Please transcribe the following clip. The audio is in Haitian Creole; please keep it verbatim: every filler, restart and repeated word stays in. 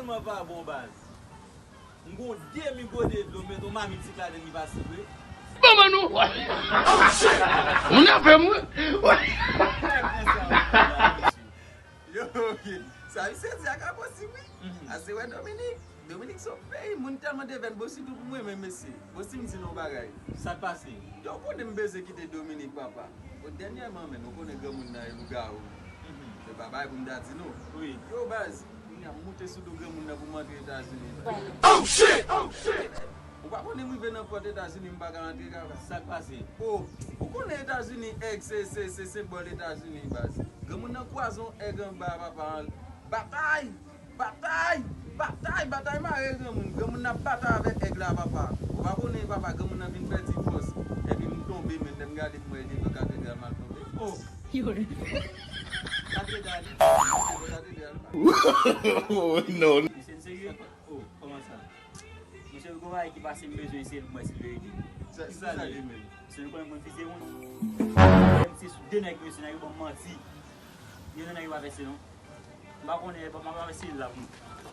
Tèlman pa bon baz. M gon demi gode dlo, m met yon mamit sik ladann li pa sik vre. Manman nou! Moun ap fè mwen! Yo, ok. Sa misye di a ka posib wi. Ase wè Dominik. Dominik se yon peyi moun tèlman devèn bosi tou pou mwen menm mesye. Bosi m di nou bagay. Sa k pase? Yo konnen m bezwen kite Dominik papa. Bon dènyèman menm ou konnen granmoun nan e lougawou. Se pa bagay pou m ta di nou. Wi. Yo baz, kounye a m moute sou do granmoun nan pou m antre Etazini. Oh shit! Oh shit! Ou pa konnen m rive nan pòt Etazini m pa ka antre kaka. Sa k pase? O, ou konnen Etazini èg se se se senbòl Etazini baz. Granmoun nan kwaze yon èg anba papa. Batay! Batay! Batay! Batay mare granmoun. Granmoun nan ap batay avèk èg la papa. Ou pa konnen papa granmoun nan vin pèdi fòs. Epi m tonbe menm lè m gade m wè devan katedral m al tonbe. O! Katedral. Devan katedral. Oh no! Misye n serye? O, kòman sa? Mesye, gon bagay ki pase m bezwen eseye l pou m wè si l verite. Sa, sa li menm? Mesye, nou konnen m konn fize moun. M se sou de nèg, mesye, nèg yo ban m manti. Gen nan nèg yo pa vèse non. M pa konnen, m pa vèse l la pou mwen.